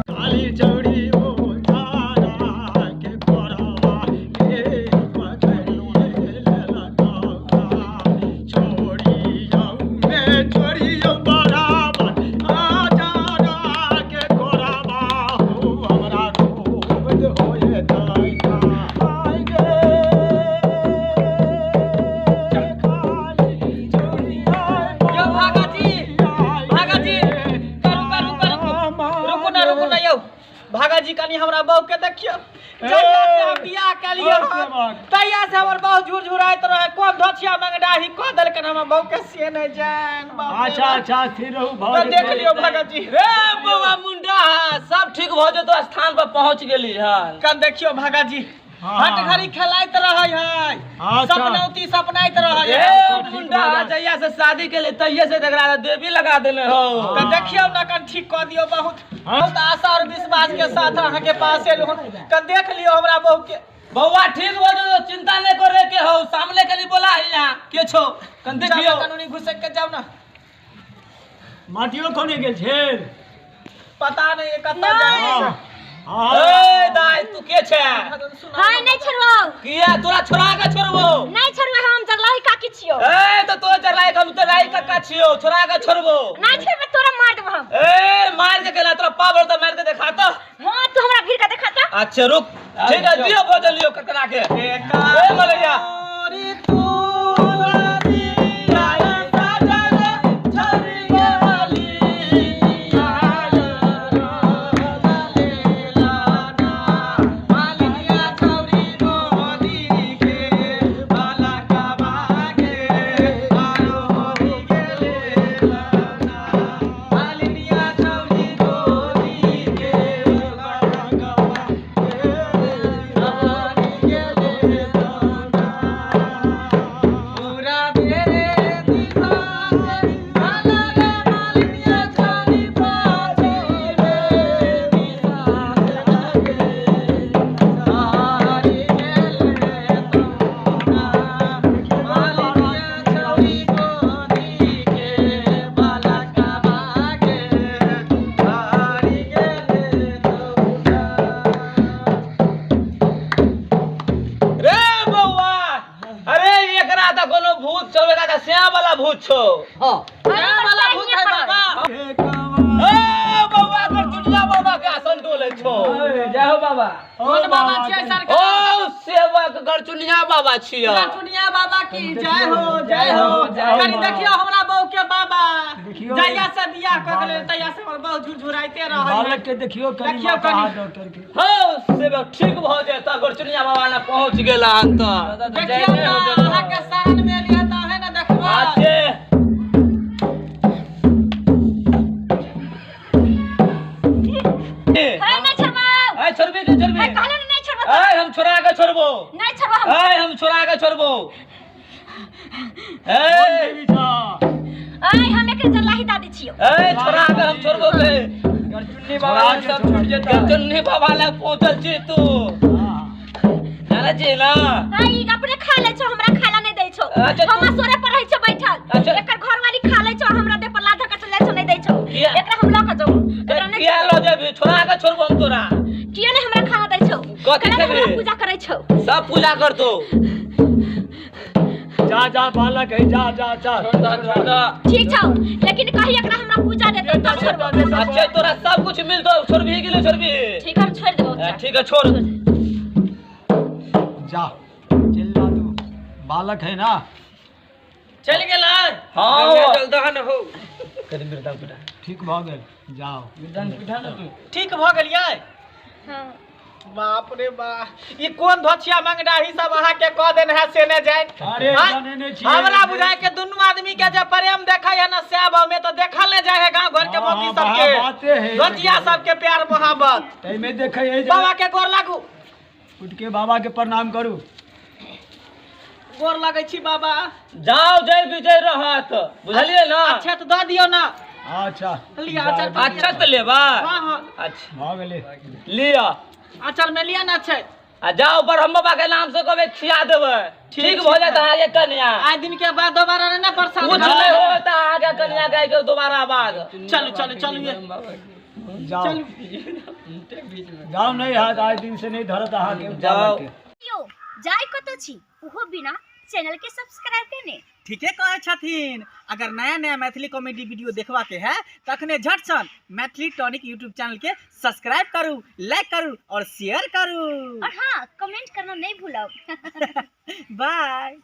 काली चौड़ी ओ तारा के कोरवा के पकड़िए लेलकौआ। छोड़ियौ मे छोड़ियौ बराबर आ जारा के कोरवा हो हमरा रोबद होए तैना। आइ गे काली चौड़ी यौ भागाजी भागाजी करू करू करू रुकू ना रुकू ना यौ भागाजी कनी हमरा बहू के देखियौ जहिया से हम बियाह केलियै हन तहिया से हमर बहू झुरझुराइत रहे कोन धोछिया मंगडाही कऽ देलकन हमर बहू के से नहि जान बाप रे अच्छा बाप। अच्छा स्थिर रहू भऽ तऽ देख लियौ भागाजी रे बौआ मुंडा सब ठीक भऽ जेतौ स्थान पर पहुँच गेली हन कन देखियौ भागाजी हाँ। हट घड़ी खेलाइत रहै है अच्छा। सपनौती सपनाइत रहै ए है मुंडा जहिया से शादी के लिए तहिया से एकरा देवी लगा देने हो तऽ देखियौ ने कन ठीक कऽ दियौ बहुत हाँ। बहुत आशा और विश्वास के साथ अहाँके पास एलहुँ हन। कन देख लियौ हमरा बहू के बौआ ठीक हो जो चिंता नहीं करे के हो सामने के लिए बोला हिया के छो कन देखियौ देखियो कानूनी घुसक के जाउ ना माटियो कोने गेल छेल पता नहीं कतऽ जाय हाँ हाँ ए दाई तू के छे हाय नहीं छोड़बो किया तोरा छोड़ा के छोड़बो नहीं छोड़बो हम जगलाही काकी छियो ए तो तोरा जरलाई हम तो राई काका छियो छोड़ा के छोड़बो नहीं छोड़बे तोरा मार देबो हम ए मार के केला तोरा पावर तो मार के देखा तो हां तू हमरा भीड़ के देखा तो अच्छा रुक ठीक है दियो भोजन लियो ककरा के ए मलैया रे बौआ अरे एकरा तऽ कोनो भूत छौ एकरा तऽ श्याम वाला भूत छौ श्याम वाला भूत है बाबा ए बौआ एकर चुनिया बाबा के आसन डोले छौ जय हो बाबा कौन बाबा छियै सरकार ओ सेवक गरचुनिया बाबा छियै चुनिया बाबा की जय हो जय हो कनी देखियौ हमरा बहू के बाबा देखियौ। जहिया से बियाह कऽ के लेल तहिया से हमर बहू झुरझुराइते रहै बालक के देखियो कनी देखियौ माथा कनी। हाथ डॉक्टर के हौ सेवक ठीक भऽ जेता गरचुनिया बाबा ने पहुँच गेला हन तऽ देखियौ ने अहाँके शरण में एलियै तऽ अहें ने देखबै अच्छे हाय नहीं छोड़बो ए छोड़बी के छोड़बी हाय कहले नहीं छोड़बो ए हम छोड़ा के छोड़बो नहीं छोड़बो हम ए हम छोड़ा के छोड़बो ए देवी छा आय हम एकर जगलाही दादी छियो ए छोड़ा के हम छोड़बो बे गरचुन्नी बाबा सब छूट जेता गरचुन्नी बाबा लग पहुंचल छी तू हाँ जाने छी ना हाय ई अपने खा ले छो हमरा खाला नहीं दै छो अच्छा, तू- हम सोरे पर रहै छो बैठल अच्छा। एकर घरवाली खा ले छो हमरा देह पर लाधा के चले छो नहीं दै छो किया? एकरा हम ल के जाऊ एकरा नहीं किया ल जेबी छोड़ा के छोड़बो हम तोरा किया नहीं हमरा खाना दै छो कथी कहले खेबही? हमरा पूजा करै छो सब पूजा करतो जा जा बालक है जा जा जा छोड़ दह छोड़ दह ठीक छौ लेकिन कही एकरा हमरा पूजा दे तब छोड़बो अच्छे तोरा सब कुछ मिलतो छोड़बी कि नहीं छोड़बी ठीक हम छोड़ देबो ए, ठीक है छोड़ जा चल जा तू बालक है ना चलि गेलै हाँ चलता न हो करी मृदांग पिटा ठीक भऽ गेल जाओ मृदांग पिटा न तू ठीक भऽ गेलियै हाँ बाप रे बा ई कोन धोछिया मंगडाही सब अहाँ के कह देने है से ने जान अरे हाँ? जाने नहीं छियै। हमरा बुझाय के दुनू आदमी के जे प्रेम देखै है ना सैब हमें तो देखल नहीं जाए है गांव घर के हाँ, मौकी हाँ, सब के बाते है। धोछिया सब के प्यार मोहब्बत ताहिमे देखै है जे बाबा के गोर लागू उठ के बाबा के प्रणाम करू गोर लगै छी बाबा जाओ जय विजय रहत बुझलियै ना अच्छा तो दऽ दियौ ना अच्छा लिअ अचार अच्छा तऽ लेबा हाँ हाँ अच्छा भऽ गेलै लिअ अचार में लिअ ना छै आ जाओ ब्रह्म बाबा के नाम से कहबै खिया देबै, ठीक भऽ जायत अहाँके कन्या। आइ दिन के बाद दोबारा नहि ने परेशान कुछ करब। नहीं होता अहाँके कन्या के आइ दोबारा बाद। चलू चलू चलू ये। जाओ जाओ, नहीं हाथ आइ दिन से नहीं धरत अहाँके जाओ। बाबा के। यौ, जाय कतऽ छी ओहो बिना चैनल के सब्सक्राइब केने? ठीके कहै छथिन। अगर नया नया मैथिली कॉमेडी वीडियो देखबा के है तखने झटसन मैथिली टॉनिक यूट्यूब चैनल के सब्सक्राइब करू, लाइक करू और शेयर करू। और हाँ, कमेंट करना नहीं भूलब। बाय।